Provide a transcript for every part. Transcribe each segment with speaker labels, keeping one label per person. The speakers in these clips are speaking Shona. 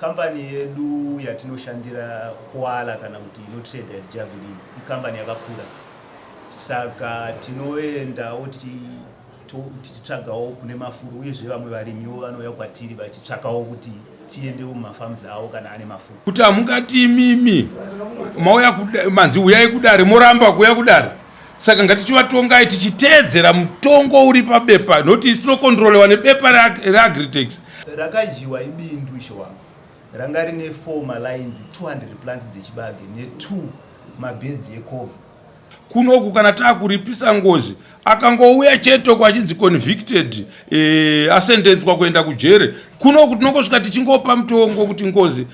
Speaker 1: Kambani yedu yatinoshandira Koala kana kuti inotrader as Javelin ikambani yakakura saka tinoendawo tichitsvagawo kune mafuro uyezve vamwe varimiwo vanouya kwatiri vachitsvakawo kuti tiendewo mumafarms avo kana ane mafuro.
Speaker 2: Kuti hamungati imimi mauya manzi uyai kudare moramba kuuya kudare saka ngatichivatongai tichiteedzera mutongo uri pabepa nokuti isu tinokontrolewa nebepa reagritex.
Speaker 1: Rakadyiwa ibindu ishe wangu ranga rine 4 malines 200 plants dzechibage ne2 mabhedzi ekovha.
Speaker 2: Kunoku kana taakuripisa ngozi akangouya chete uko achinzi convicted e, asendenswa kuenda kujere kunoku tinongosvika tichingopa mutongo kuti ngozi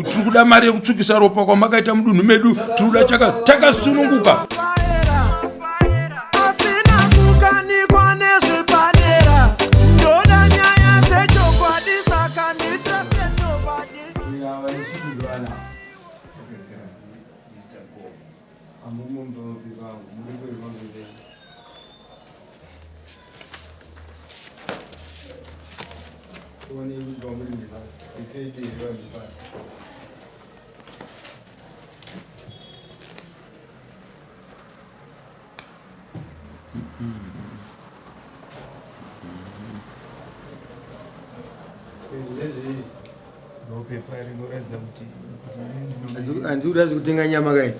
Speaker 2: tiri kuda mari yekutsvukisa ropa kwamakaita mudunhu medu tiri kuda chaka takasununguka.
Speaker 3: Handisi kuda zvekutenga nyama kai.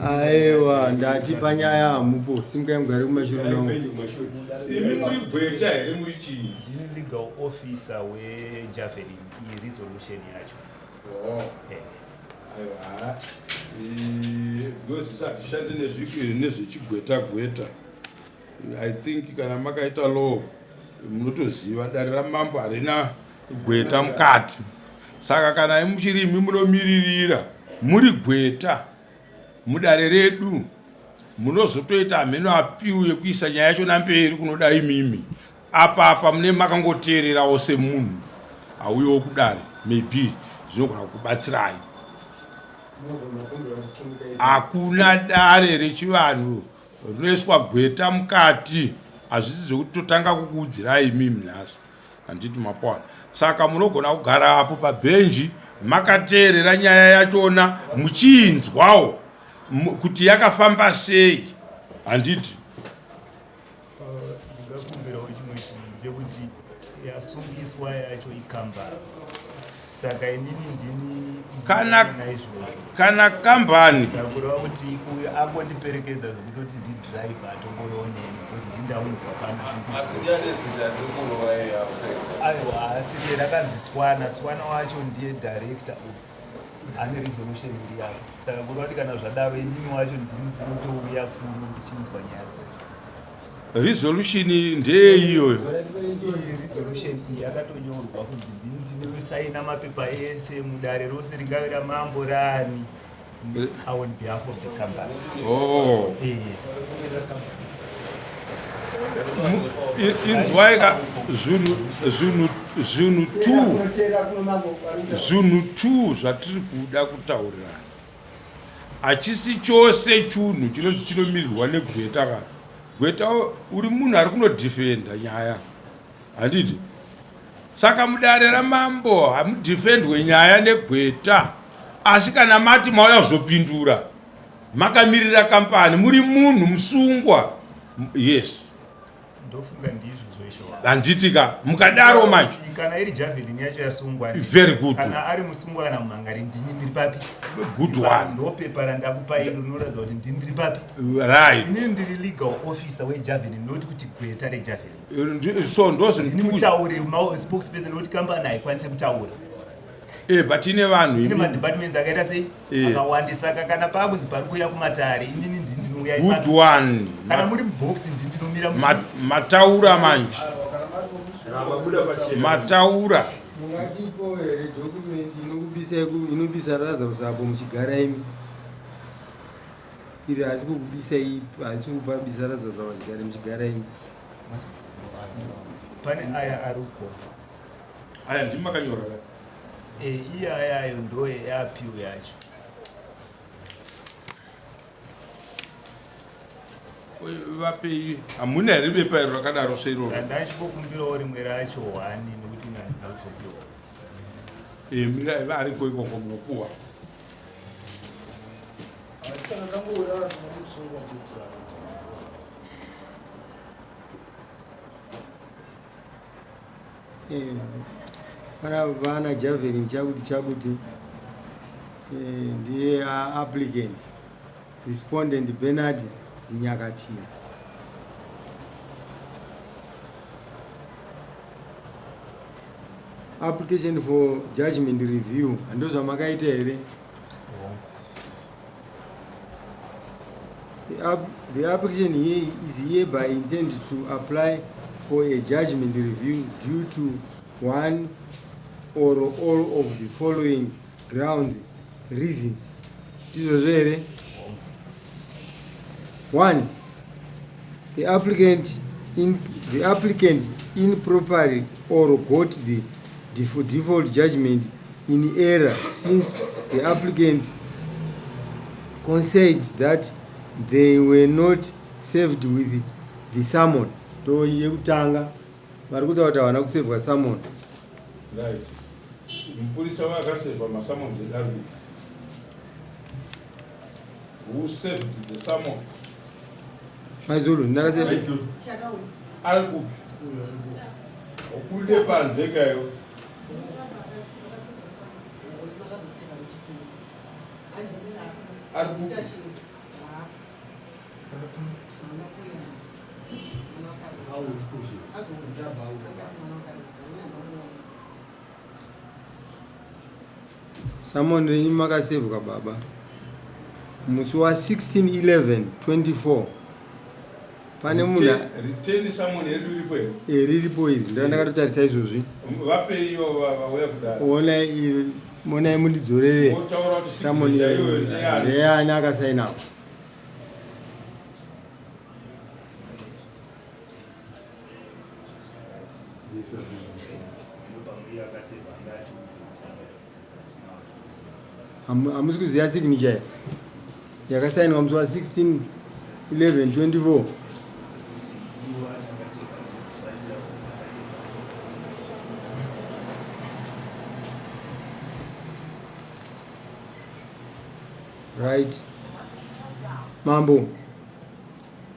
Speaker 3: Aiwa, ndati panyaya hamupo. Simukai mugare kumashure nawo.
Speaker 2: Imi muri gweta here muri chii?
Speaker 1: Ndini legal officer weJavelin iyi resolution yacho.
Speaker 2: Oh. Eh. Aiwa. Because hatishande nezvechigweta gweta. I think kana makaita law munotoziva dare ramambo harina gweta mukati saka kana muchiri imi munomiririra muri gweta mudare redu munozotoita hameno apiu yekuisa nyaya yacho namberi kunoda imimi apa apa mune makangoteererawo semunhu auyewo kudare maybe zvinogona kukubatsirai hakuna dare rechivanhu Rinoiswa gweta mukati hazvisi zvekuti totanga kukuudzirai imimi nhasi handiti mapona saka munogona kugara apo pabhenji makateerera nyaya yachona muchiinzwawo kuti yakafamba sei handiti
Speaker 1: Ndingakumbirawo chimwe chinhu chekuti yasungiswa yacho ikambani saka inini ndini
Speaker 2: kana kana kambani
Speaker 1: kureva kuti uyu angondiperekedza zvekutoti ndidrive atongoyoneni because ndindaunzwa pano aiwa asi rakanzi swana swana wacho ndiye director uyu ane resolution iri yako saka kureva kuti kana zvadaro inini wacho ndini ndinotouya kuno ndichinzwa nyaya dzese
Speaker 2: Resolution ndeyei iyoyo?
Speaker 1: Iyi resolution iyi yakatonyorwa kunzi ndini ndinosaina mapepa ese mudare rose ringave ramambo raani on behalf of the company.
Speaker 2: Oh.
Speaker 1: Yes.
Speaker 2: Inzwai ka zvinhu zvinhu zvinhu two zvinhu two zvatiri kuda kutaurirana. Hachisi chose chunhu chinonzi chinomirirwa negweta ka. Gweta uri munhu ari kunodhifenda nyaya. Handiti? Saka mudare ramambo hamudhifendwe nyaya negweta. Asi kana mati mauya kuzopindura makamirira kampani muri munhu musungwa. Yes.
Speaker 1: Ndofunga ndizvo zvoisho.
Speaker 2: Handiti ka mukadaro manje.
Speaker 1: Kana iri javelin yacho yasungwa.
Speaker 2: Very good.
Speaker 1: Kana ari musungwa kana mumhangari ndini ndiri papi?
Speaker 2: Good one.
Speaker 1: Ndopepa randakupa iro rinoratidza kuti ndini ndiri papi?
Speaker 2: Right.
Speaker 1: Ini ndiri legal officer wejavelin not kuti gweta rejavelin.
Speaker 2: So ndozvo
Speaker 1: ndini mutauri spokesperson nokuti kambani haikwanise kutaura.
Speaker 2: Eh, but ine vanhu
Speaker 1: ine madepartments akaita sei eh. akawandisa saka kana paakunzi pari kuuya kumatare inini ndini ndinouya
Speaker 2: good one
Speaker 1: kana muri mubox ndini ndinomira
Speaker 2: mataura manje mataura
Speaker 3: mungatipo here document inokubisa inobisa raza kusapo muchigara imi iri hasi kukubisa hasi kupa bisa raza kusapo chigare muchigara imi
Speaker 1: pane aya ari kugona
Speaker 2: Aya ndimi makanyora ka?
Speaker 1: Eh, iye ayayo ndo yeappeal yacho.
Speaker 2: Vapei hamuna here bepa iro rakadaro seiroro?
Speaker 1: Ndachimbokumbirawo rimwe racho hwani nekuti Topiwa.
Speaker 2: Eh, variko ikoko munopuwa.
Speaker 4: Asi kana tangourara tinomusunga chete.
Speaker 3: Eh, pana vana Javelin chakuti chakuti eh, ndiye applicant respondent Bernard Zinyakatira. Application for judgment review handozvamakaita here? The application here is hereby intended to apply for a judgment review due to one or all of the following grounds reasons. Ndizvozvo here? One, the applicant improperly or got the default judgment in error since the applicant conceded that they were not served with the summon. Ndo yekutanga vari kutaura kuti havana kusevhwa summon.
Speaker 2: Right, mupurisa wakasevha masummons edare. Who served the summon?
Speaker 3: Maizulu ndakase.
Speaker 2: Ari kupi? Ukude panze kayo. Ari kupi?
Speaker 4: How exclusion.
Speaker 3: Summon renyu makasevhwa baba musi wa16 11 24. Pane munhu
Speaker 2: Return summon yedu iripo here?
Speaker 3: Eh, riripo iri, ndaa ndakatotarisa izvozvi.
Speaker 2: Vapei ivo vauya kudare.
Speaker 3: Onai iri, monai mundidzorere.
Speaker 2: Votaura kuti
Speaker 3: summon
Speaker 2: signature iyoyo ndeyani.
Speaker 3: Ndeyani akasainapo?
Speaker 1: Iyo akasevha angatiudze kuti
Speaker 3: Hamusi kuziva signature yakasainwa musi wa16 11 24?
Speaker 1: Iwo akasevha batsira akasevha.
Speaker 3: Right, mambo,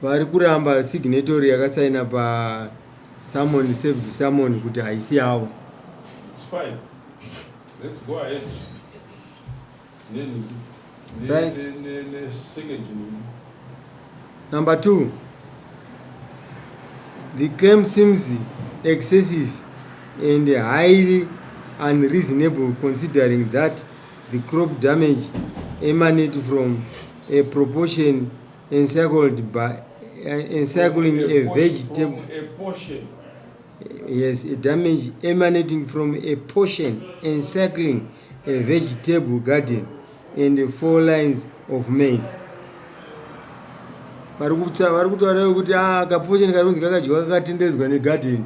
Speaker 3: vari kuramba signatory yakasaina pasummon, served summon, kuti haisi yavo.
Speaker 2: It's fine, let's go ahead
Speaker 3: Right.
Speaker 2: nesecond nini.
Speaker 3: Number two, the claim seems excessive and highly unreasonable considering that the crop damage emanate from a proportion encircled by encircling a vegetable
Speaker 2: From a portion.
Speaker 3: Yes, a damage emanating from a portion encircling a vegetable garden and four lines of maize. Vari kutaura kuti ah, kaportion kari kunzi kakadyiwa kakatenderedzwa negadheni,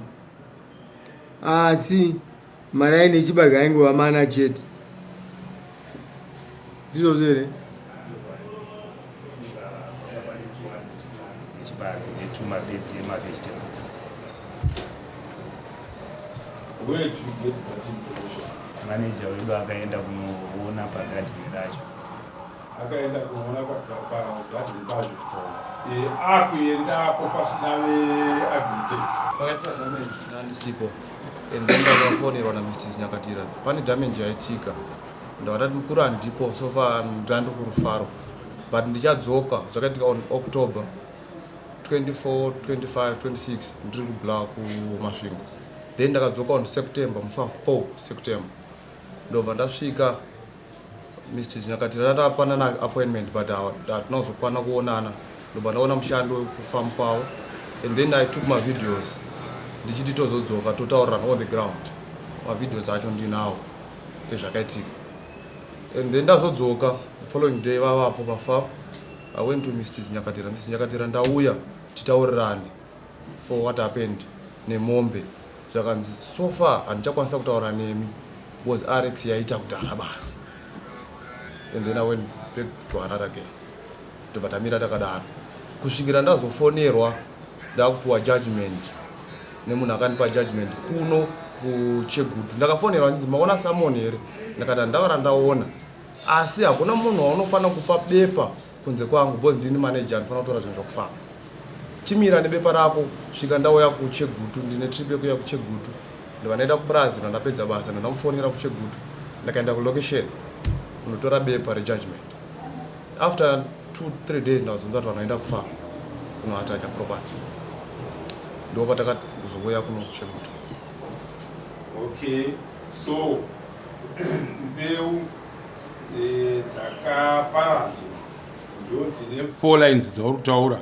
Speaker 3: asi maraini echibage aingova mana chete. Ndizvozvo here?
Speaker 1: Dzechibage netumabedzi emavegetables.
Speaker 2: Where do you get that information?
Speaker 1: Maneja wedu akaenda kunoona pagadheni racho.
Speaker 2: Akaenda kunoona pagadheni pacho? Akuendapo pasina veAgritex?
Speaker 5: Pakaitika damage ndandisipo and then ndakafonerwa naMr Nyakatira, pane damage yaitika. Ndakatati mukuru handipo, so far ndandiri kurufaro but ndichadzoka. Zvakaitika on October 24, 25, 26, ndiri kubla kuMasvingo. Then ndakadzoka on September, musi wa4 September. Ndobva ndasvika Mr Nyakatira, ndatapanana appointment but hatina kuzokwana kuonana. Ndobva ndaona mushandi wekufamu kwavo and then I took mavideos ndichiti tozodzoka totaurirana on the ground. Mavideos acho ndinawo ezvakaitika. And then ndazodzoka the following day, vavapo pafarm. I went to Mr Nyakatira. Mr Nyakatira, ndauya titaurirane for what happened nemombe. Zvakanzi so far handichakwanisa kutaura nemi because rx yaita kudhara basa. And then I went back to Harare again. Ndobva tamira takadaro kusvikira ndazofonerwa ndakupiwa judgment nemunhu akandipa judgment kuno. kuChegutu. Ndakafonerwa ndinzi maona summon here, ndakati handava randaona, asi hakuna munhu waunofanira kupa bepa kunze kwangu because ndini manager, anofanira kutora zvinhu zvokufamba. Chimira nebepa rako svika ndauya kuChegutu, ndine trip yekuuya kuChegutu. Ndobva ndaenda kupurazi, ndandapedza basa ndandamufonera kuChegutu, ndakaenda kulocation kunotora bepa rejudgment. After 2-3 days ndakazonza kuti vanoenda kufarm kunoatacha property, ndo patakazouya kuno kuChegutu.
Speaker 2: Okay, so mbeu dzakaparadzwa ndo dzine four lines dzauri kutaura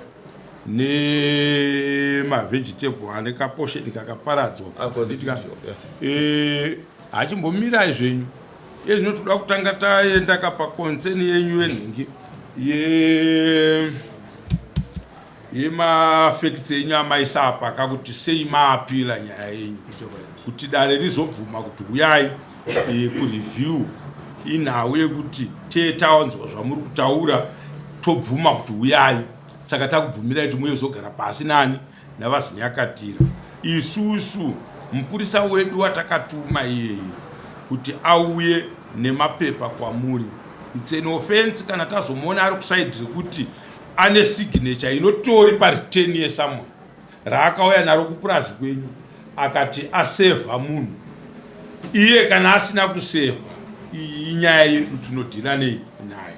Speaker 2: nemavegetable ane kaportion kakaparadzwa.
Speaker 5: I've got the
Speaker 2: Nditika,
Speaker 5: video, yeah.
Speaker 2: Hachimbomirai zvenyu iye zvino, toda kutanga taenda kapa concern yenyu yenhingi yemafacts enyu amaisa apa, kakuti sei maappeala nyaya yenyu kuti dare rizobvuma kuti huyai kureview. Inhau yekuti tee tawanzwa zvamuri kutaura, tobvuma kuti huyai. Saka takubvumirai kuti muyezogara pasi nani navaZinyakatira. Isusu mupurisa wedu watakatuma iyeye kuti auye nemapepa kwamuri, it's an offense kana tazomuona ari kuside rekuti ane signature inotori pareturn yesummon raakauya naro kupurazi kwenyu, akati aserva munhu iye. Kana asina kuserva, iyi inyaya yedu, tinodeala nei nayo.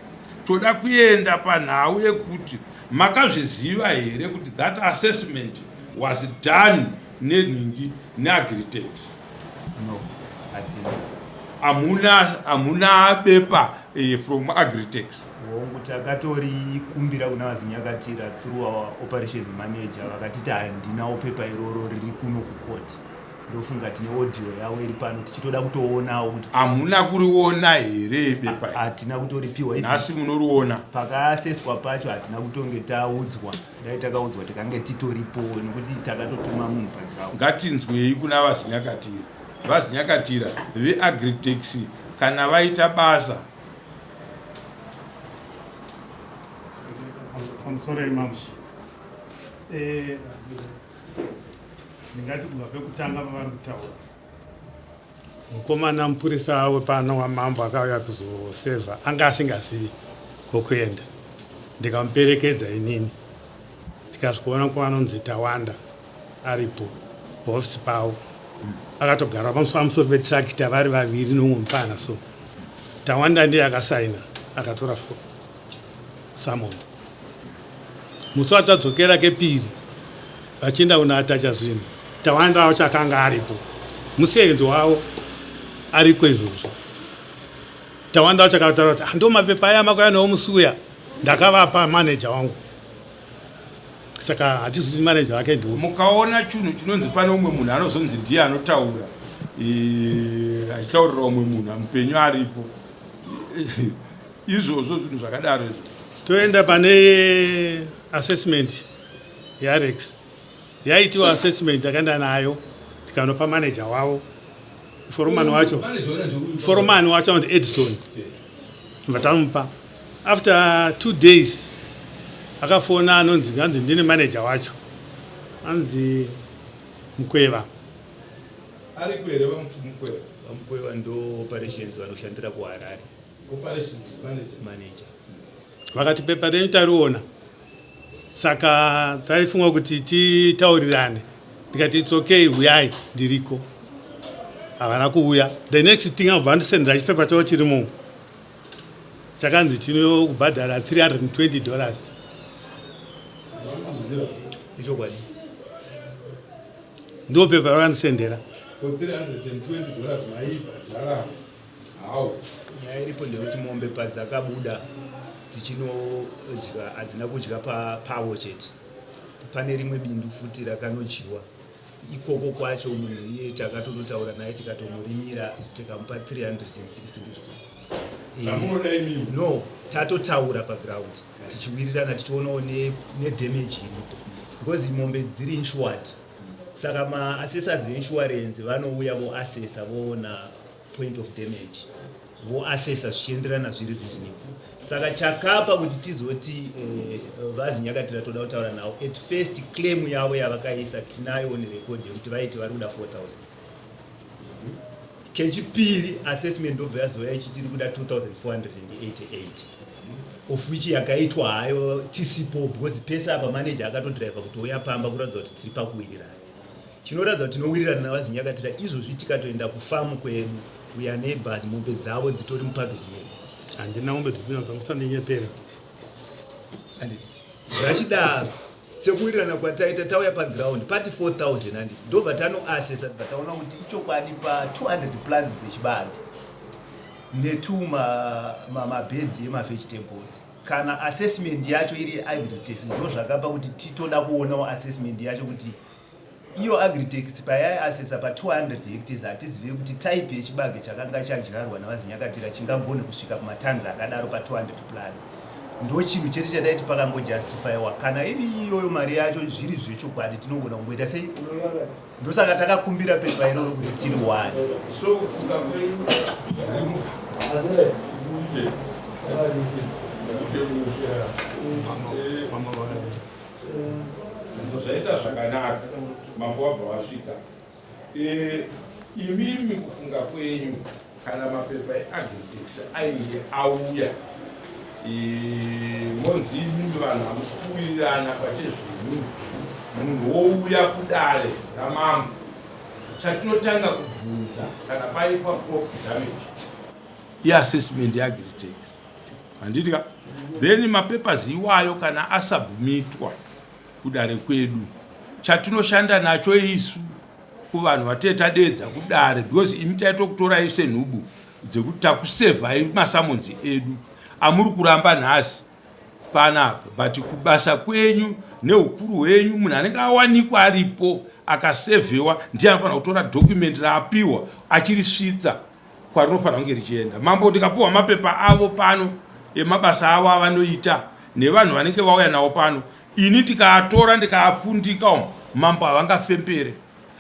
Speaker 2: Toda kuenda panhau yekuti makazviziva here kuti that assessment was done nenhingi neAgritex?
Speaker 1: No, hatina.
Speaker 2: Hamuna bepa from Agritex?
Speaker 1: Hongu, takatorikumbira kuna vaZinyakatira through our operations manager, vakatiti handinawo pepa iroro, riri kuno kucourt. Ndofunga tine audio yavo iri pano, tichitoda kutoonawo kuti
Speaker 2: Hamuna kuriona here bepa iri?
Speaker 1: Hatina kutoripiwa.
Speaker 2: Nhasi munoriona.
Speaker 1: Pakaaseswa pacho hatina kutonge taudzwa. Dai takaudzwa tikange titoripo, nekuti takatotuma munhu paground.
Speaker 2: Ngatinzwei kuna vaZinyakatira. VaZinyakatira, veAgritex kana vaita basa.
Speaker 6: Pamusoro imamshi, ndingati kubva pekutanga pavari kutaura mukomana mupurisa wepano wamambo akauya kuzosevha, anga asingazivi kwokuenda. Ndikamuperekedza inini, tikasvikoona kwaanonzi Tawanda aripo paofisi pavo, akatogara pamusoro petrakita vari vaviri nomumwe mufana. So Tawanda ndiye akasaina, akatora summon. Musi watadzokera kepiri vachienda kunoatacha zvinhu, Tawanda wacho akanga aripo, musevenzi wavo ariko izvozvo. Tawanda wacho akataura kuti, "Ah, ndo mapepa aya makauya nawo musi uya, ndakavapa maneja wangu." Saka hatizi kuti maneja wake ndiwo.
Speaker 2: Mukaona chinhu chinonzi pane umwe munhu anozonzi ndiye anotaura, achitaurira umwe munhu mupenyu aripo, izvozvo zvinhu zvakadaro izvo.
Speaker 6: Toenda pane assessment yaRex. Yaitiwa assessment, takaenda nayo tikanopa maneja wavo, foromani wacho. Foromani wacho anonzi Edison. Bva tamupa. After 2 days akafona, anonzi anzi ndine maneja wacho, anzi Mukweva.
Speaker 2: Ariko here vaMukweva?
Speaker 1: VaMukweva ndo operations, vanoshandira kuHarare.
Speaker 2: Operations manager.
Speaker 1: Manager.
Speaker 6: Vakati pepa renyu tariona, saka taifunga kuti titaurirane. Ndikati, "It's okay, uyai, ndiriko." Havana kuuya. The next thing, abva andisendera chipepa chavo chirimo, chakanzi tinokubhadhara $320.
Speaker 1: Ichokwadi.
Speaker 6: Ndo pepa rakandisendera.
Speaker 2: Ko $320 maibhadhara how?
Speaker 1: Nyaya iripo ndekuti mombe padzakabuda dzichinodya, hadzina kudya pavo chete. Pane rimwe bindu futi rakanodyiwa ikoko kwacho. Munhu iye takatonotaura naye, tikatomurimira, tikamupa 360.
Speaker 2: Zvamunoda imimi?
Speaker 1: No, tatotaura paground tichiwirirana, tichionawo nedamage iripo, because mombe dziri insured. Saka maassessors veinsurance vanouya voassessa, voona point of damage, voassessa zvichienderana zviri reasonable. Saka chakapa kuti tizoti vaZinyakatira toda kutaura navo, at first claim yavo yavakaisa tinayo nerecord yekuti vaiti vari kuda 4000. Kechipiri, assessment ndobva yazouya ichiti iri kuda 2488, of which yakaitwa hayo tisipo, because pese apa manager akatodhiraivha kuti uya pamba, kuratidza kuti tiri pakuwirirana. Chinoratidza kuti tinowirirana navaZinyakatira, izvozvi tikatoenda kufamu kwedu, we are neighbors, mombe dzavo dzitori mupaddock medu.
Speaker 6: Handina mombe dzipinza, musandinyepera.
Speaker 1: Handiti zvachidaro, sekuwirirana kwataita, tauya paground pati 4000, handiti? Ndobva tanoasesa, bva taona kuti ichokwadi, pa200 plants dzechibage netu mabhedzi emavegetables. Kana assessment yacho iri Agritex, ndo zvakapa kuti titoda kuonawo assessment yacho, kuti iyo Agritex payaiasesa pa200 hectares, hatizive kuti type yechibage chakanga chadyarwa navaZinyakatira chingagone kusvika kumatanzi akadaro pa200 plants. Ndo chinhu chete chataiti pakangojustifyiwa. Kana iri iyoyo mari yacho zviri zvechokwadi, tinogona kungoita sei? Ndosaka takakumbira pepa iroro kuti tiri one.
Speaker 2: So kufunga kwenyu, uje uje
Speaker 6: Mama vakadii?
Speaker 2: Zvaita zvakanaka, mambo wabva wasvika. Imimi kufunga kwenyu, kana mapepa eAgritex ainge auya, monzi imimi vanhu hamusi kuwirirana pachezvenyu, munhu wouya kudare ramambo, chatinotanga kubvunza kana paitwa crop damage iassessment yeAgritex, handiti ka? Then mapapers iwayo kana asubmitwa kudare kwedu, chatinoshanda nacho isu kuvanhu vatee tadedza kudare, because imi taitokutorai senhubu dzekuti takusevhai masummons edu amuri kuramba nhasi panapa, but kubasa kwenyu neukuru hwenyu, munhu anenge awanikwa aripo akasevhewa ndiye anofanira kutora document raapiwa achirisvitsa kwarinofanira kunge richienda. Mambo, ndikapiwa mapepa avo pano emabasa avo avanoita nevanhu vanenge vauya navo pano, ini ndikaatora ndikaapfundika umu, mambo havangafembere.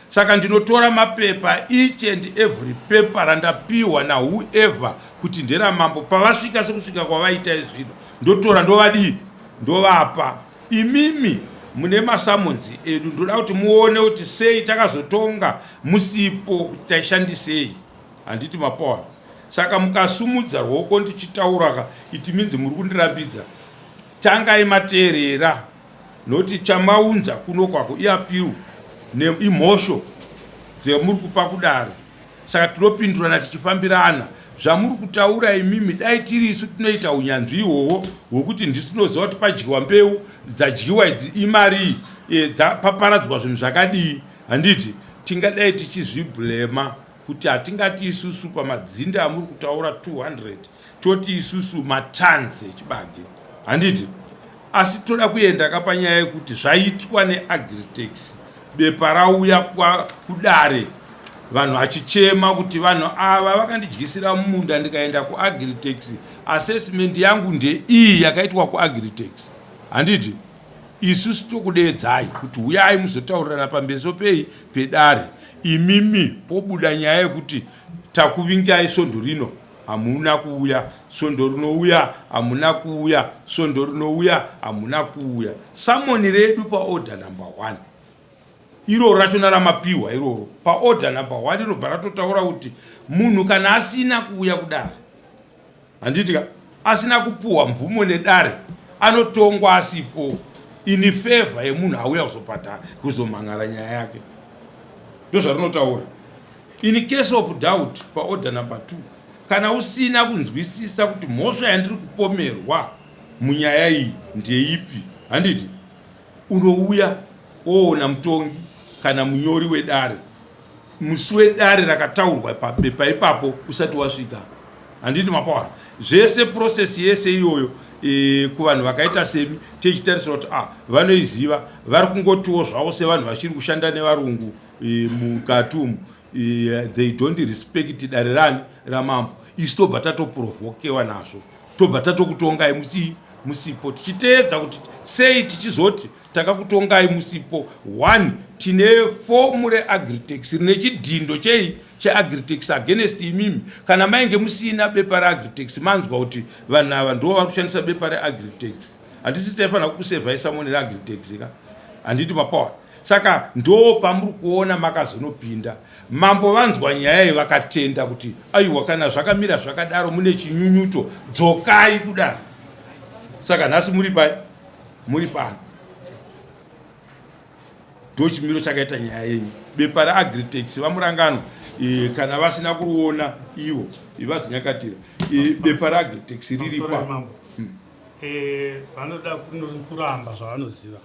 Speaker 2: Saka ndinotora mapepa, each and every paper randapiwa nawhoever kuti nderamambo, pavasvika sekusvika kwavaita izvino, ndotora, ndovadii, ndovapa imimi mune masummons edu. Ndoda kuti muone kuti sei takazotonga musipo, kuti taishandisei, handiti mapawana? Saka mukasumudza ruoko ndichitaura ka, it means muri kundirambidza. Tangai mateerera, nokuti chamaunza kuno kwako iappeal neimhosho dzemuri kupa kudare. Saka tinopindurana tichifambirana zvamuri kutaura imimi. Dai tiri isu tinoita unyanzvi ihwohwo hwekuti ndisinoziva kuti padyiwa mbeu dzadyiwa idzi imarii, paparadzwa zvinhu zvakadii, handiti tingadai tichizviblema kuti hatingati isusu pamadzinde amuri kutaura 200 toti isusu matons echibage, handiti? Asi toda kuenda ka panyaya yekuti zvaitwa neAgritex, bepa rauya kudare, vanhu achichema kuti vanhu ava vakandidyisira mumunda, ndikaenda kuAgritex, assessment yangu ndeiyi yakaitwa kuAgritex, handiti? Isusu tokudeedzai kuti huyai muzotaurirana pambeso pei pedare. Imimi pobuda nyaya yekuti takuvingai svondo rino, hamuna kuuya, svondo rinouya hamuna kuuya, svondo rinouya hamuna kuuya. Summon redu paorder number one iroro rachona ramapiwa iroro, paorder number one rinobva ratotaura kuti munhu kana asina kuuya kudare, handiti ka, asina kupuhwa mvumo nedare, anotongwa asipo in favor yemunhu auya kuzobhadhara, kuzomhan'ara nyaya yake. Ndozvarinotaura. In case of doubt, paorder number two, kana usina kunzwisisa kuti mhosva yandiri kupomerwa munyaya iyi ndeipi, handiti unouya woona mutongi kana munyori wedare musi wedare rakataurwa pabepa ipapo usati wasvika, handiti mapawana? Zvese, process yese iyoyo, kuvanhu vakaita semi tichitarisira kuti ah, vanoiziva, vari kungotiwo zvavo sevanhu vachiri kushanda nevarungu mukati umu, they don't respect dare rani ramambo. Isu tobva tatoprovokewa nazvo, tobva tatokutongai musipo, tichiteedza kuti sei tichizoti takakutongai musipo. One, tine fomu reAgritex rine chidhindo chei cheAgritex against imimi. Kana mainge musina bepa reAgritex, manzwa kuti vanhu ava ndo vari kushandisa bepa reAgritex, handisi taifanira kukusevhai summon reAgritex ka, handiti mapawa? Saka ndo pamuri kuona makazonopinda. Mambo vanzwa nyaya iyi vakatenda kuti aiwa kana zvakamira zvakadaro mune chinyunyuto dzokai kudaro. Saka nhasi muri pai? Muri pano. Ndochimiro chakaita nyaya yenyu. Bepa raAgritex vaMurangano e, kana vasina kuriona ivo vazinyakatira e, bepa raAgritex riripo.
Speaker 6: Eh, vanoda kuramba zvavanoziva.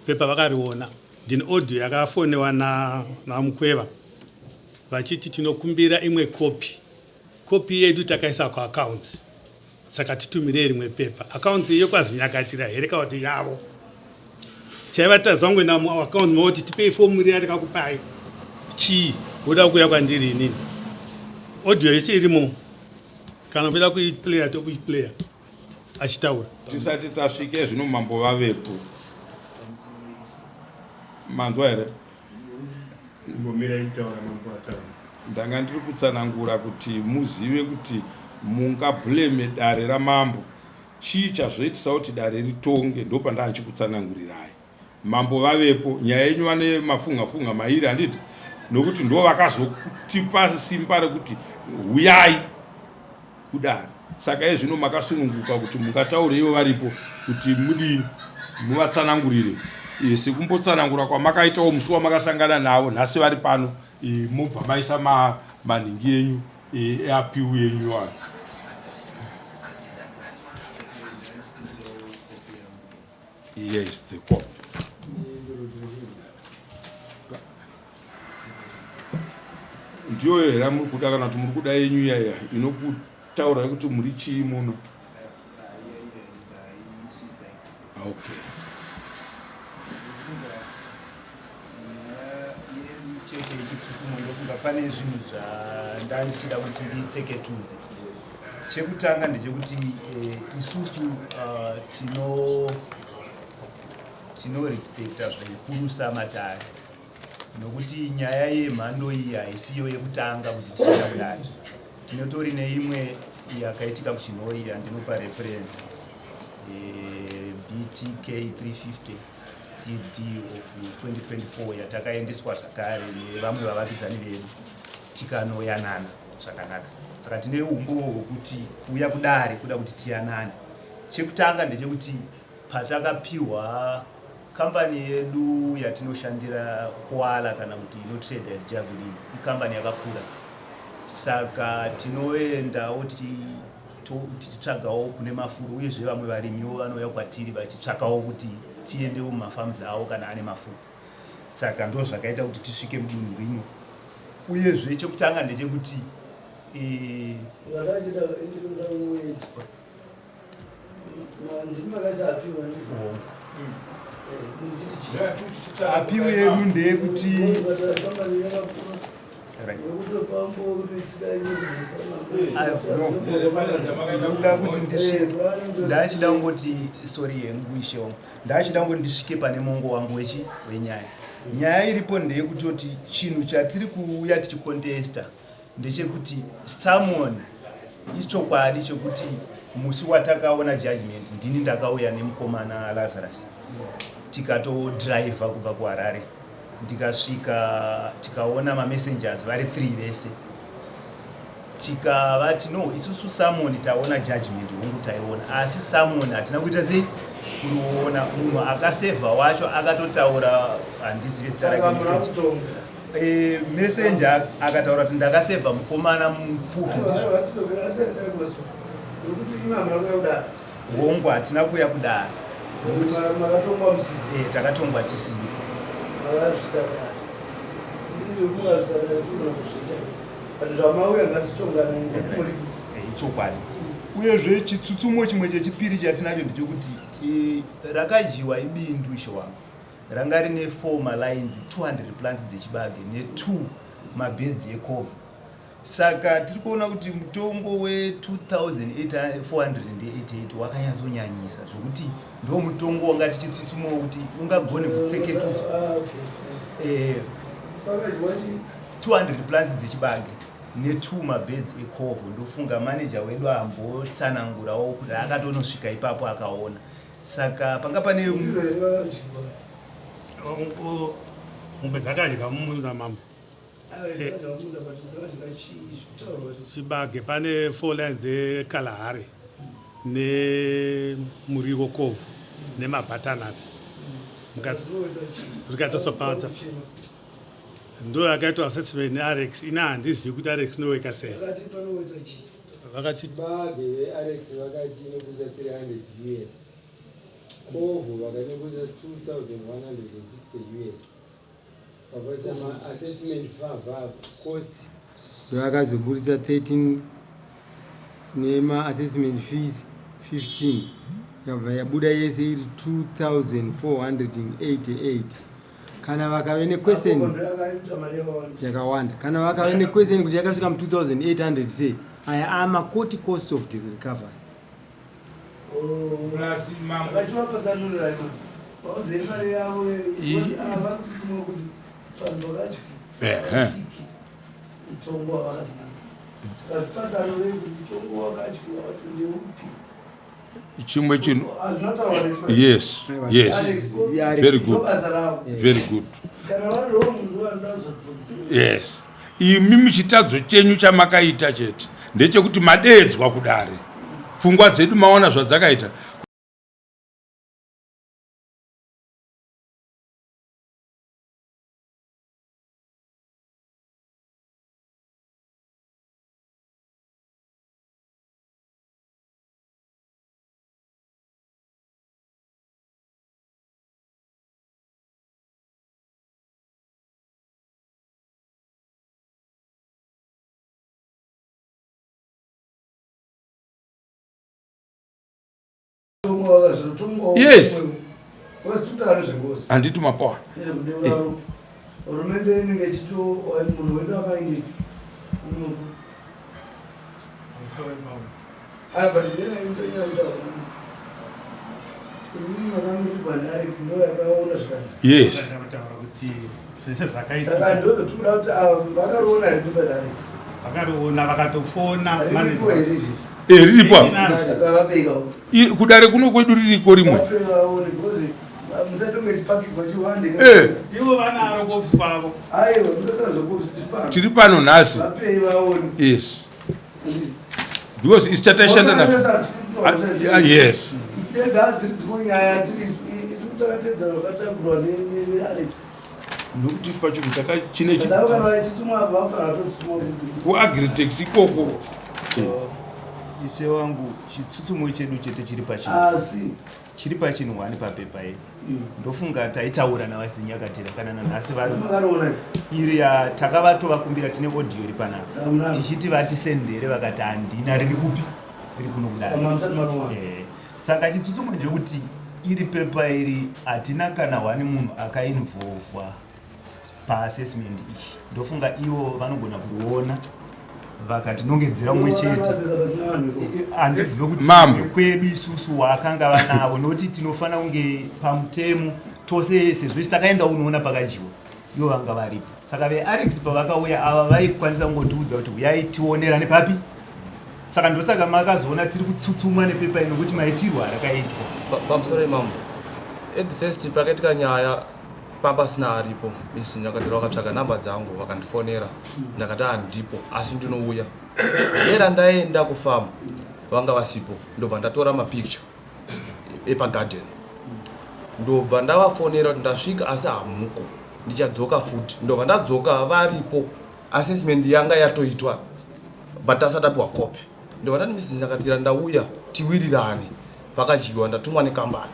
Speaker 6: Pepa vakariona. Ndine audio yakafonewa naMukweva vachiti tinokumbira imwe kopi. Kopi yedu takaisa kuaccounts saka titumirei rimwe pepa. Accounts yekwaZinyakatira here kana kuti yavo? Chaiva tazangoenda muaccount mavo kuti tipei fomu riya takakupai. Chii? Voda kuuya kwandiri inini. Audio yacho irimo. Kana kuda kuiplayer tokuiplayer. Achitaura.
Speaker 2: Tisati tasvike zvino mambo vavepo. Manzwa here?
Speaker 7: Mbomirai kutaura mambo ataura.
Speaker 2: Ndanga ndiri kutsanangura kuti muzive kuti mungablame dare ramambo. Chii chazoitisa kuti dare ritonge ndopandanga ndichikutsanangurirai. Mambo vavepo nyaya yenyu vane mafunga funga mairi handiti nokuti ndo vakazotipa simba rekuti huyai kudare saka ezvino makasununguka kuti mungataure ivo varipo kuti mudii muvatsanangurire e, sekumbotsanangura kwamakaitawo musi wamakasangana navo nhasi vari pano e, mobva maisa manhingi enyu e, eapiu yenyu iwayo. Yes, the cop. Ndiyo here muri kuda kana kuti muri kuda yenyu iyaya inokutaurai kuti muri chii muno? Okay.
Speaker 1: Chete yechitsutsumo ndofunga pane zvinhu zvandandichida kuti nditseketudze. Chekutanga ndechekuti eh, isusu uh, tino tinorespecta zvikurusa matare nokuti nyaya yemhando iyi haisiyo yekutanga kuti tichienda kudare. Tinotori neimwe yakaitika kuChinhoyi yandinopa reference eh, BTK 350 CD of 2024 yatakaendeswa zvakare nevamwe vavakidzani vedu tikanoyanana zvakanaka. Saka tine umbowo hwekuti kuuya kudare kuda kuti tiyanane. Chekutanga ndechekuti patakapiwa kambani yedu yatinoshandira Koala kana kuti inotrade as Javelin ikambani yakakura, saka tinoendawo tichitsvagawo kune mafuro, uyezve vamwe varimiwo vanouya kwatiri vachitsvakawo kuti tiendewo mumafarms avo kana ane mafuro. Saka ndo zvakaita kuti tisvike mudunhu rino. Uyezve chekutanga ndechekuti eh, apiu yedu ndeyekuti ndikuda kuti ndisvike ndachida kungoti sorry hengu ishe wangu ndachida kungoti ndisvike pane mongo wangu wechi wenyaya nyaya iripo ndeyekutoti chinhu chatiri kuuya tichikontesta ndechekuti someone ichokwadi chekuti musi watakaona judgment ndini ndakauya nemukomana Lazarus tikatodriver kubva kuHarare ndikasvika tikaona mamessengers vari 3 vese tikavati no isusu summon taona judgment hongu taiona asi summon hatina kuita sei kuriona munhu akasevha wacho akatotaura handizive zita rake messenger eh, messenger akataura kuti ndakasevha mukomana mupfupi ndizvo Hongu hatina kuuya kudare nokuti eh, takatongwa tisipo. Eh, ichokwadi. Uyezve chitsutsumo chimwe chechipiri chatinacho ndechekuti eh, rakadyiwa ibindu ishe wangu ranga rine 4 malines 200 plants dzechibage ne2 mabhedzi ekovha. Saka tiri kuona kuti mutongo we 2488 wakanyatsonyanyisa zvekuti ndo mutongo wanga tichitsutsumawo kuti ungagone kutseketudzwa. 200 plants dzechibage ne2 mabeds ekovho. Ndofunga manager wedu ambotsanangurawo kuti akatonosvika ipapo akaona. Saka panga pane
Speaker 6: Mombe dzakadya mumunda mambo. Chibage pane four lines dzekalahari nemuriwo kovhu nemabutternuts zvikatsosopadza ndo yakaitwa assessment nearex ina handizivi kuti arex inoweka sei vakati
Speaker 3: Bage veArex vakati inokuza 300 US kovhu vakanyokuza 2160 US vakaita maassessment fava cost vakazoburitsa 13 nemaassessment fees 15 yabva yabuda yese iri 2488 kana vakave nequestion yakawanda kana vakave nequestion kuti yakasvika mu 2800 sei aya amacourt cost of the recovery.
Speaker 2: Plus mambo
Speaker 4: Vachivapatsanurira vaunzei mari yavo vari kuti vanhu vakadyi mutongo wavakazana vazvipatsanurei kuti mutongo wakadyiwa kuti ndeupi.
Speaker 2: Chimwe chinhu
Speaker 4: Hazvinotaurwa.
Speaker 2: Yes, very good.
Speaker 4: Basa ravo.
Speaker 2: Very good.
Speaker 4: Kana variwo munhu vanoda kuzobvunza.
Speaker 2: Yes, imi chitadzo chenyu chamakaita chete ndechekuti madeedzwa kudare, pfungwa dzedu maona zvadzakaita. Yes.
Speaker 4: Wasitutaura nezvengozi.
Speaker 2: Handiti mapoa?
Speaker 4: Nezvekudeura hurumende inenge ichito munhu wedu akaindepi unoku aya, but ndinaimusanyanya imimi makangotigwa neArex ndo yakaona zvikani.
Speaker 2: Yes.
Speaker 6: Kutaura kuti zvese
Speaker 4: Saka
Speaker 6: zvakaitika
Speaker 4: ndozotikuda kuti ava vakariona here pepa raAlex?
Speaker 6: Vakariona, vakatofona.
Speaker 4: Riripo here izvi?
Speaker 2: Riripo apa.
Speaker 4: Saka vapeikawo.
Speaker 2: Kudare kuno kwedu ririko rimwe.
Speaker 4: Vapei vaone because musatonge chipakirwa chiwande.
Speaker 6: Ivo vanaro kuofisi kwavo.
Speaker 4: Aiwa, musataura zvekuofisi pano.
Speaker 2: Tiri pano nhasi.
Speaker 4: Vapei vaone.
Speaker 2: Yes, because isu chataishanda nacho. Ah, yes.
Speaker 4: Dega dziri dzimwe nyaya tiri isu takatedza vakatangurwa neAlex.
Speaker 2: Nokuti pachinhu chaka chine
Speaker 4: Saka vachitsumwa vafanira totsumwa kuti
Speaker 2: kuAgritex ikoko.
Speaker 1: Ise wangu, chitsutsumo chedu chete chiri pachinhu
Speaker 4: asi
Speaker 1: chiri pachinhu hwani papepa iyi. Ndofunga taitaura navaZinyakatira kana nanhasi vari
Speaker 4: makariona.
Speaker 1: Iri ya takavatovakumbira, tine audio iri panapa.
Speaker 4: Saka
Speaker 1: tichiti vatisendere, vakati handina, riri kupi, riri kuno kudai.
Speaker 4: Musati mariona.
Speaker 1: Saka chitsutsumo ndechekuti iri pepa iri hatina kana hwani munhu akainvolvwa paassessment iyi. Ndofunga ivo vanogona kuriona vakatinongedzera umwe chete. Handizive kuti
Speaker 2: Mambo.
Speaker 1: kwedu isusu wakanga vanavo, nokuti tinofanira kunge pamutemo tose sezvo isi takaenda unoona pakadyiwa, ivo vanga varipo. Saka veArex pavakauya ava vaikwanisa kungotiudza kuti uyai tionerane papi. Saka ndosaka makazoona tiri kutsutsumwa nepepa ino nokuti maitirwo arakaitwa.
Speaker 5: Pamusoro imambo, at the first pakaitika nyaya pambasina aripo, Mr Nyakatiro vakatsvaga namba dzangu vakandifonera. Ndakati handipo asi ndinouya. Era ndaenda kufamu vanga vasipo, ndobva ndatora mapicture epagarden, ndobva ndavafonera kuti ndasvika asi hamuko, ndichadzoka futi. Ndobva ndadzoka varipo, assessment yanga yatoitwa but tasati apiwa copy. Ndobva ndati, Mrs Nyakatira, ndauya tiwirirane pakadyiwa, ndatumwa nekambani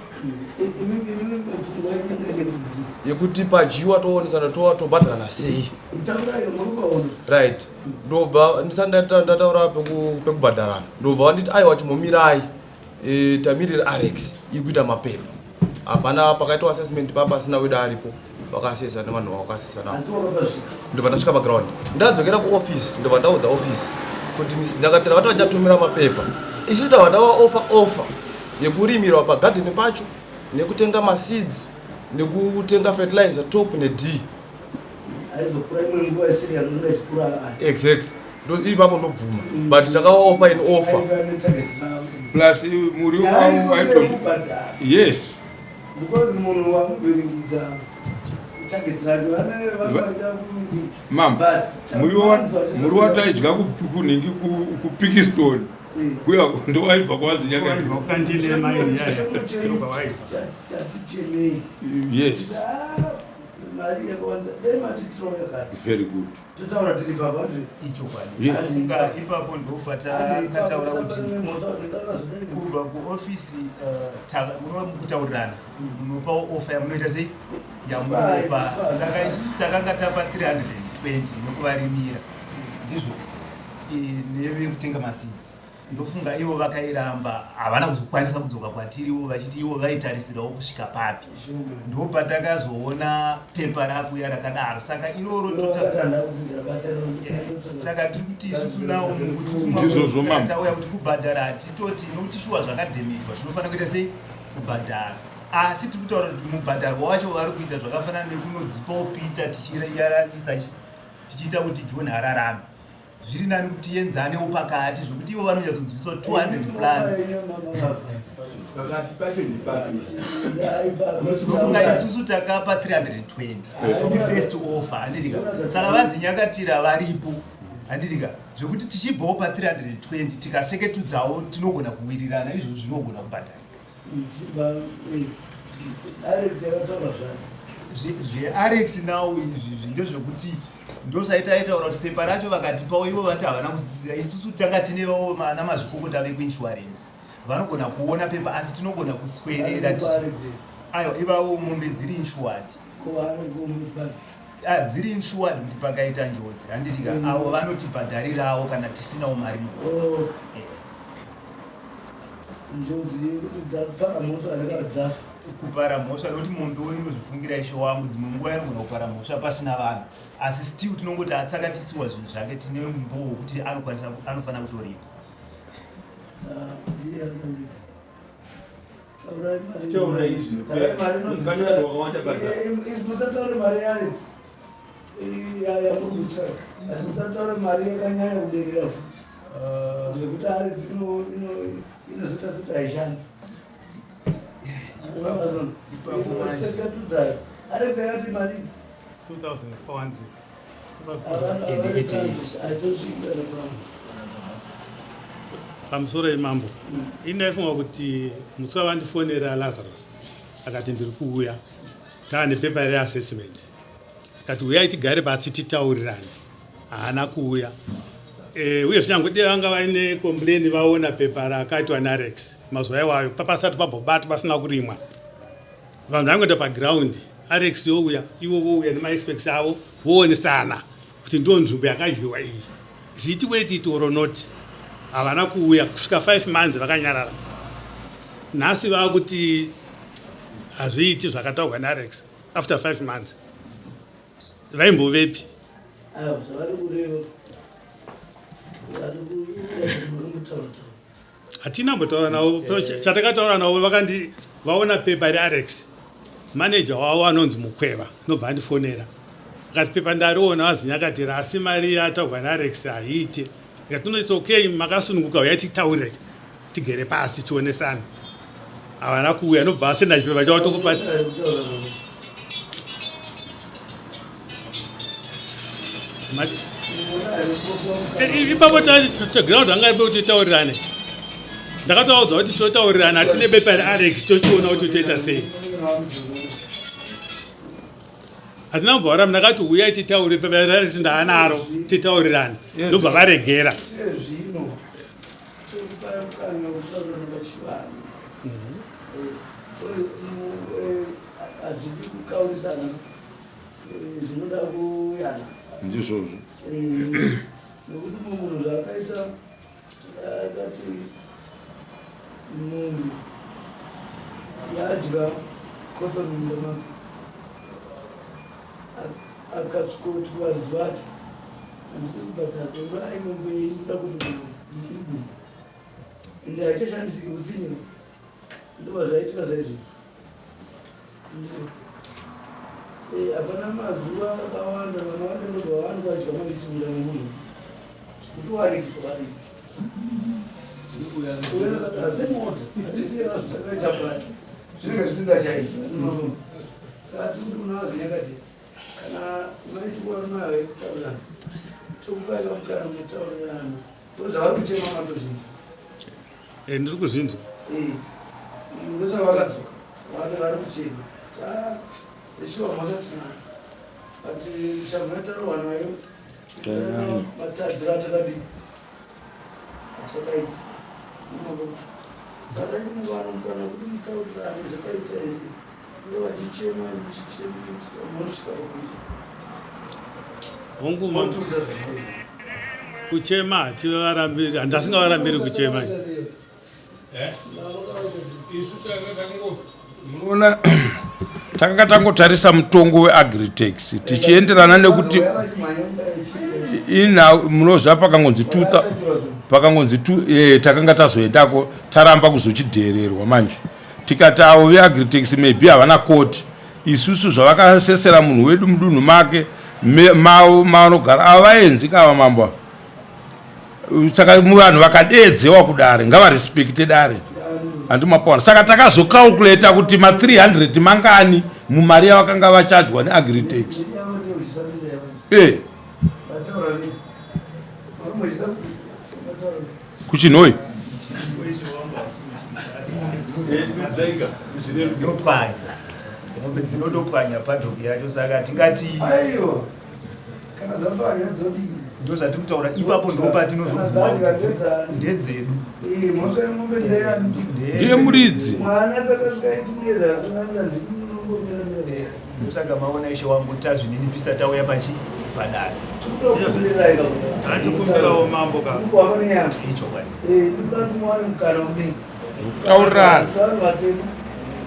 Speaker 5: yekuti padyiwa toonesana tobhadharana sei. Right, ndobva ndisati ndataura pekubhadharana, ndobva vanditi aiwa, chimbomirai, tamirira Arex ikuita mapepa. Hapana pakaitwa assessment pamba asina wedu aripo, vakasesa nevanhu vavakasesa navo. Ndobva ndasvika paground, ndadzokera kuoffice, ndobva ndaudza office kuti Mrs Nyakatira vati vachatumira mapepa. Isu tabva tavaofa offer yekurimirwa pagadheni pacho nekutenga maseeds nekutenga fertilizer Top neD.
Speaker 4: Aizokura imwe nguva isiri yanonga ichikura.
Speaker 5: Exactly, ipapo ndobvuma, but takavaofa in offer.
Speaker 2: Plus muriwo wavo waito, yes.
Speaker 4: Because munhu wamubhiringidza.
Speaker 2: Mam, muriwo wataidya kunhingi kuPikistoni kuya ndowaibva kwawadzinyakati. Yes. Very good.
Speaker 4: Totaura tiri papa.
Speaker 1: Ichokwadi.
Speaker 2: Yes.
Speaker 1: Afunga ipapo ndopatakataura kuti kubva kuofisi munova mukutaurirana, munopawo offer yamunoita sei yamunopa. Saka isusu takanga tapa 320 nekuvarimira, ndizvo nevekutenga maseeds. Ndofunga ivo vakairamba, havana kuzokwanisa kudzoka kwatiriwo vachiti ivo vaitarisirawo kusvika papi. Ndopatakazoona pepa rakuya rakadaro. Saka iroro tota saka tiri kuti isusu nawo
Speaker 2: Ndizvozvo, ma'am.
Speaker 1: tauya kuti kubhadhara hatitoti, nokuti shuwa zvakadhemejwa zvinofanira kuita sei kubhadhara, asi tiri kutaura kuti mubhadharo wacho vari kuita zvakafanana nekunodzipawo Peter tichiyaranisa tichiita kuti John ararame. Zviri nani kuti tienzanewo pakati, zvekuti ivo vanonyatsonzwisa 200 plus.
Speaker 7: Pakati pacho ndepapi?
Speaker 1: Ndofunga isusu takapa 320 iri first offer, handitika? Saka vazinyakatira varipo, handitika? Zvekuti tichibvawo pa320 tikaseketudzawo tinogona kuwirirana, izvozvo zvinogona kubhadharika.
Speaker 4: Alex yakataura zvake.
Speaker 1: ZveArex now izvi ndezvekuti ndosaita aitaura kuti pepa racho vakatipawo, ivo vati havana kudzidzira. Isusu tanga tine vavo vana mazvikokota vekuinsurance vanogona kuona pepa, asi tinogona kuswerera aiwa, ivavo mombe dziri insured. Ah, dziri insured kuti pakaita njodzi, handitika? Avo vanotibhadharirawo kana tisinawo mari mu
Speaker 4: Njodzi yekuti dzapara mhosva anenge dzafa.
Speaker 1: Kupara mhosva, nokuti mombewo inozvifungira, ishe wangu. Dzimwe nguva inogona kupara mhosva pasina vanhu, asi still tinongoti atsakatisiwa zvinhu zvake, tine mboo wekuti anokwanisa, anofanira kutoripa.
Speaker 4: Ndiye anoripa.
Speaker 7: Taurai izvi, mukanya vanhu vakawanda basa.
Speaker 4: Musataure mari yaAlex yamurikuisa, asi musataure mari yakanyanya kuderera futi zvekuti Alex inozoita sekuti haishandi.
Speaker 1: Ipapo manje.
Speaker 4: Sekatudzayo Alex yakati mari
Speaker 6: 2400.
Speaker 1: And 88.
Speaker 4: Haitosvika nepamwe.
Speaker 6: Pamusoro yemambo, ini ndaifunga kuti musi wavandifonera Lazarus akati ndiri kuuya taa nepepa reassessment, kati uyai tigare pasi titaurirane, haana kuuya. Uye zvinyange dei vanga vaine complain, vaona pepa rakaitwa naRex mazuva iwayo papasati pambobatwa, pasina kurimwa, vanhu vaingoenda paground, Alex youya, ivo vouya nemaexperts avo, voonesana kuti ndo nzvimbo yakadyiwa iyi, ziti worth it or not. Havana kuuya kusvika 5 months vakanyarara. Nhasi vakuti hazviiti zvakataurwa naRex after 5 months. Vaimbovepi?
Speaker 4: Avo zvavari kureva, vari kumutaura.
Speaker 6: Hatina mbotaura navo. Chatakataura navo, vakandi vaona pepa reArex, maneja wavo anonzi Mukweva nobva andifonera akati pepa ndariona vazinyakatira, asi mari yataurwa naAlex haiite. Ndikati no, it's okay, makasununguka, uyai titaurire, tigere pasi tionesane. Havana kuuya, nobva asenda chipepa chavo tokupa. Ipapo ground anga ipo kuti titaurirane. Ndakatovaudza kuti totaurirana, hatine bepa reAlex, tochiona kuti toita sei. Hatina kubva varamba, ndakati uyai titaure, pepa reAlex ndaanaro, titaurirane, ndobva varegera.
Speaker 4: Zvino tokupa mukana wekutaura nepachivanhu. Hazvidi kukaurisana, zvinoda kuyana.
Speaker 2: Ndizvozvo.
Speaker 4: Nekuti mumwe munhu zvaakaita, akati mombe yadya cotton munda make, akasvikoti kuvaridzi vacho, handidi kubhadhara, urai mombe yenyu, ndoda kuti ndimubumba ende haichashandisiki utsinye. Ndobva zvaitika saizvozvo. Hapana mazuva akawanda vana vake ndobva vanhu vadya maisi munda memunhu, kutowanikiswa varipo. Uyo akati asemota hatiti azvisakaita pari zvinenge zvisingachaiti. Saka tiri kuti kuna VaZinyakati kana maitikuona vaitaurirana tokupai kamukana mutaurirana ndozvavari kuchema matozvinzwa.
Speaker 6: Eh, ndiri kuzvinzwa.
Speaker 4: Eh, ndosaka vakadzoka vanhu vari kuchema. Shuwa mhosva tinayo but shamhu yatarohwa nayo matadziro atakadii atakaita saka inovana mukana kuti mutaurirane zvakaita here vachichema muchichema munosvika pakuita
Speaker 6: Hongu mambo. Kuchema hativarambiri, handasingavarambiri kuchema.
Speaker 2: Eh? Munoona takanga tangotarisa mutongo weagritex tichienderana nekuti ina munoziva pakangonzi pakangonzi eh, takanga tazoendako taramba kuzochidheererwa manje tikati avo veagritex maybe havana koti isusu zvavakasesera munhu wedu mudunhu make mavo mavanogara ava vaenzi kava mambo ava saka vanhu vakadeedzewa kudare ngavarespekte dare handimapaona saka takazokalkuleta kuti ma 300 mangani mumari yavakanga vachajwa neagritex e kuchinhoi
Speaker 1: dzinopwanya mombe dzinotopwanya padhoki yacho saka tingati ndozvatiri kutaura ipapo ndopatinozobvuma kuti ndedzedu
Speaker 2: ndiye muridzi
Speaker 1: ndosaka maona ishe wangu tazvininipisa tauya pachi padare
Speaker 6: Tachikumbirawo mambo ka.
Speaker 1: Ichokwadi.
Speaker 2: Taurirana.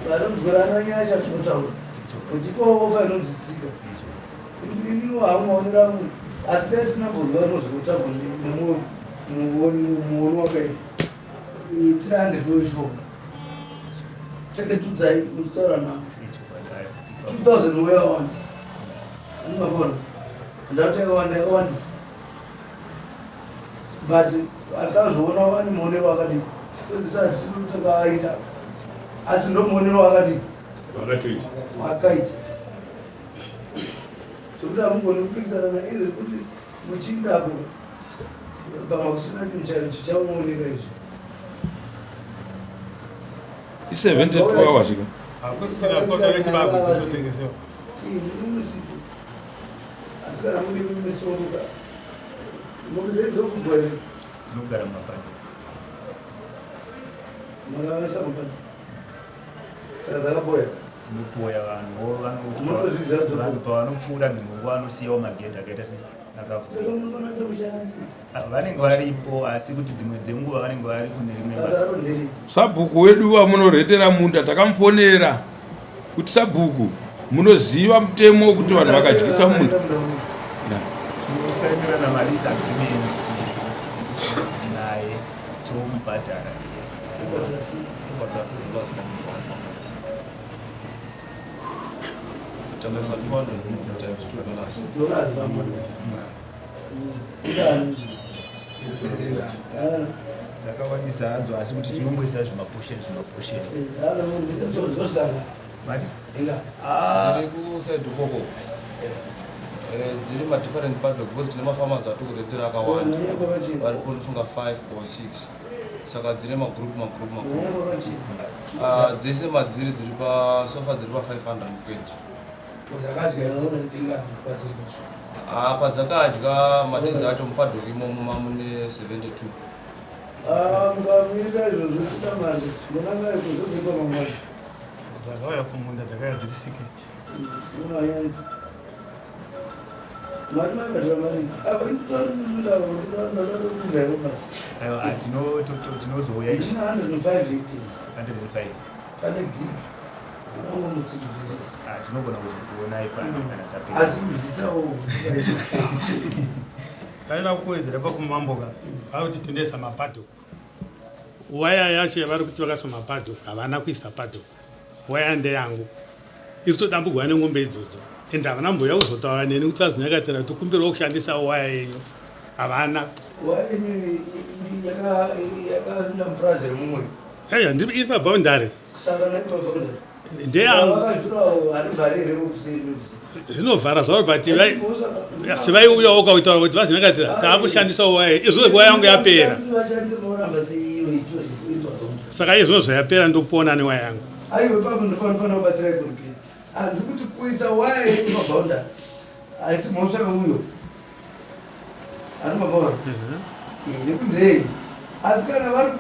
Speaker 4: Vanonzwirana nyasha tinotaura. Uchipawo ofa inonzwisika. Inini hangu maonero angu asi dai tisina kumbonzwa nozotaurwa nemuoni wakaita. Tirange toishoma. Cheketudzai muchitaura navo. 2000 yakawandisa. Andimapona. Ndati yakawanda yakawandisa. But akazoona ane muonero akadii. Kwezisa tisiri kuti takaita. Asi ndomuonero akadii.
Speaker 7: Wakatoita.
Speaker 4: Wakaita. Zvekuti hamugoni kupikisana nairi kuti muchinda apo pamwe kusina chinhu chacho chichaoneka izvi.
Speaker 2: I72 hours ka.
Speaker 6: Hakusina kota yechibagwe dzototengesewa.
Speaker 4: Asi kana muri misoro mombe dzedu dzofugwa here?
Speaker 1: Dzinogara mumapani.
Speaker 4: Makaisa mapani. Saka dzakapoya.
Speaker 1: Dzinopoya vanhu
Speaker 4: Munotozviziva dzinopoya.
Speaker 1: Vanhu pavanopfuura dzimwe nguva vanosiyawo magedhi akaita se akavhurika.
Speaker 4: Saka munoona kushanda.
Speaker 1: Ah, vanenge varipo asi kuti dzimwe dzenguva vanenge vari kune rimwe
Speaker 4: Basa
Speaker 1: basa.
Speaker 4: raro nderi.
Speaker 2: Sabhuku wedu wamunoretera munda takamufonera kuti sabhuku munoziva mutemo wekuti vanhu vakadyisa munda.
Speaker 1: Tinosainirana malease agreements naye tomubhadhara.
Speaker 5: Takaisa 200 times 2 dollars.
Speaker 4: Dollars pamwe.
Speaker 1: Dzakawandisa hadzo asi kuti tinongoisa zvimaposheni zvimaposheni. Mari? Ah,
Speaker 5: Dziri kuside ukoko. Eh, dziri madifferent paddocks because tine mafarmers atikuretera akawanda varipo ndofunga 5 or 6 saka dzine magroup magroup magroup. Ah, dzese madziri dziri pasofa dziri pa520. Apa dzakadya madezi acho mupaddock imomo mamune 72.
Speaker 4: Mukamira izvozvo kuda mari munanga kuzodzikwa mangwana.
Speaker 6: Dzakauya kumunda dzakauya dziri 60.
Speaker 4: Mari makadya mari apa itotori munda ndadakudaiwo basi.
Speaker 1: Aiwa, ah, tinozouya ishi.
Speaker 4: Ndina 105 hectares.
Speaker 1: 105.
Speaker 4: Pane deep angomutsikidzira.
Speaker 1: Ah, tinogona kuzokuonai panze kana tapedza.
Speaker 4: Asi kudzisawo.
Speaker 6: Taida kuwedzera pakumambo ka. Vari kuti tinoisa mapaddock. Waya yacho yavari kuti vakaisa mapaddock havana kuisa paddock. Waya ndeyangu. Iri kutodambugwa nengombe idzodzo. Ende havana mboya kuzotaura neni kuti vazinyakatira kuti kumbirawo kushandisa waya yenyu. Havana.
Speaker 4: Waya yenyu yakaenda mupurazi remumwe.
Speaker 6: Eya, iri paboundary.
Speaker 4: Saka naiko paboundary.
Speaker 6: Ndeyangu. Zvinovhara zvavo but asi vaiuyawo ukautaura kuti vazinyakatira taakushandisawo waya izvozvo waya yangu yapera. Saka izvozvo zvayapera ndopona newaya yangu.
Speaker 4: Aiwa ipapo ndopanofanira kubatsira kuripira. Handikuti kuisa waya yenyu paboundary haisi mhosva yeuyo ari mapaona mhm. nekuti ndei asi kana vari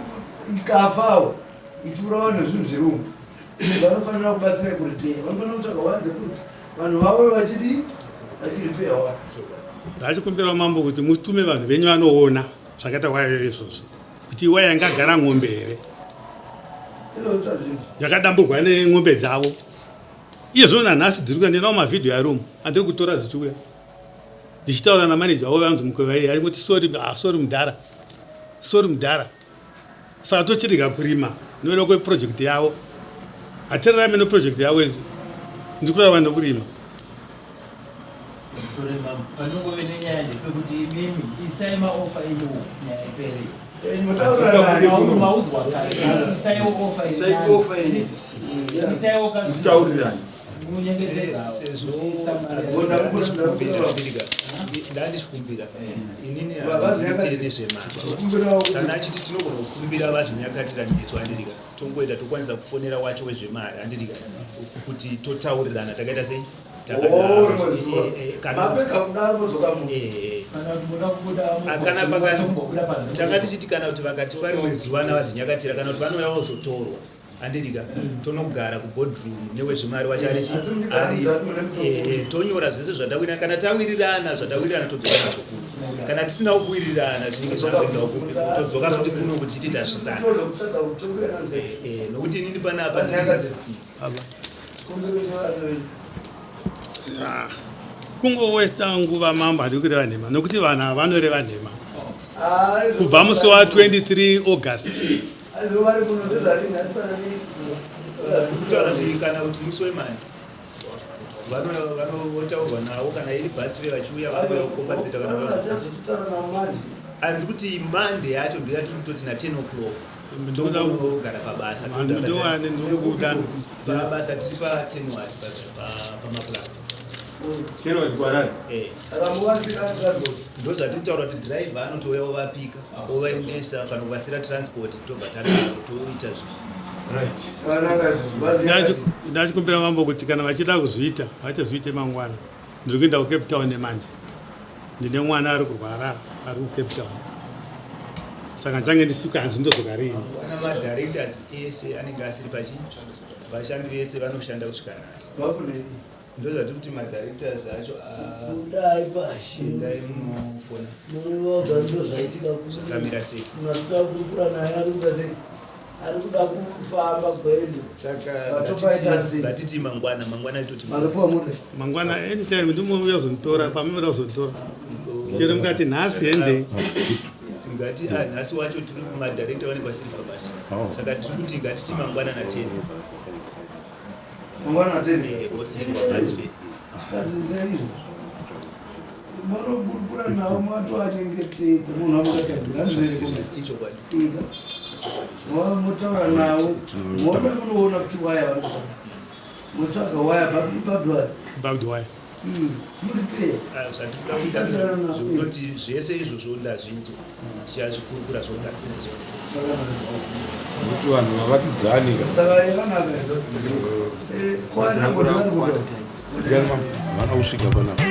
Speaker 4: ikafawo ichiurawa nezvinhu zvirungu vanofanira kubatsira kuripeya vanofanira kutsvaga waya dzekuti vanhu vavo vachidii vachiripeya waya.
Speaker 6: Ndachikumbira mambo kuti mutume vanhu venyu vanoona zvakaita waya izvozvi kuti iwaya yangagara ng'ombe here yakadamburwa nen'ombe dzavo iye zvino nanhasi dziri kuya ndinawo mavhidhiyo ari umu andiri kutora dzichiuya ndichitaura namaneja wavo vanzi mukova iye achingoti sori ah, sori mudhara sori mudhara saka tochirega kurima nokuda kweprojekti yavo hatirarame neprojekti yavo izi ndiri kurarama nekurima.
Speaker 1: Sorry mama, panongove nenyaya ndepekuti imimi isai maofa enyu nyaya ipere. Maudzwa kare, isaiwo ofa iri nani. Itaiwo
Speaker 2: Taurirani.
Speaker 1: Ndandishikumbira inini nezvemari sana achiti tinogona kukumbira vazinyakatira nesu handitika tongoenda tokwanisa kufonera wacho wezvemari handitika kuti totaurirana takaita sei kana pakanzi tanga tichiti kana kuti vakati vari zuva navazinyakatira kana kuti vanouya vozotorwa Handiti ka tonogara kuboardroom newezvemari wacho ari chi ari eh, tonyora zvese zvatawirirana kana tawirirana zvatawirirana todzoka nazvo kuno kana tisina kuwirirana zvinenge zvakuendawo kupi todzoka futi kuno kuti titi tasvitsana eh, eh, nokuti inini panapa
Speaker 6: Ah, kungowesta nguva mambo handiri kureva nhema nokuti vanhu ava vanoreva nhema kubva musi wa 23 august
Speaker 1: Kutaura kuti kana kuti musi wemari vanotaurwa navo kana iri bhasi ve vachiuya vanouya kukombadzeta kana andiri kuti mande yacho ndoyatiri kutoti na 10 o'clock tonogara pabasa pabasa tiri pa 10 wat pamapuranga Eh. Ndozvatiri kutaura kuti driver anotouya ovapika ovaendesa kana kuvasira transport tobva tadaro toita zvinhu.
Speaker 6: Ndachikumbira mambo kuti kana vachida kuzviita vachazviite mangwana. Ndiri kuenda kuCape Town nemanje. Ndine mwana ari kurwara ari kuCape Town. Saka ndichange ndisuka hanzi ndodzoka rini.
Speaker 1: Madirectors ese anenge asiri pachi vashandi vese vanoshanda kusvika nhasi. Ndozvatiri kuti madirectors acho
Speaker 4: budai pashi
Speaker 1: endai munofona
Speaker 4: munoga ndozvaitika
Speaker 1: zvakamira sei
Speaker 4: unasvika kurukura naye ari kuda sei ari kuda kufamba gwendo
Speaker 1: saka ngatiti mangwana mangwana toti
Speaker 6: mangwana anytime ndimouya kuzonditora pamunoda kuzonditora chero mukati nhasi hende
Speaker 1: ngati ah, nhasi wacho tiri madirector vanenge vasiri pabasa oh. saka tiri kuti ngatiti mangwana na 10
Speaker 4: Mangwana tene.
Speaker 1: Eh, osirwa batsve.
Speaker 4: Chikazizira izvo. Munoburukura navo matoachengetedza munhu amukatadzira zvere kona.
Speaker 1: Ichokwadi.
Speaker 4: Inga. Motaura navo. Moda munoona kuti waya vari kutsvaga. Motsvaga waya barbed wire.
Speaker 6: Barbed wire.
Speaker 4: Muripe.
Speaker 1: Ah, Zvatinoda kuita zvekutoti zvese izvozvo ndazvinzwa tichazvikurukura zvogadziriswa.
Speaker 2: Nokuti vanhu vavakidzani ka. Havana kusvika panapa.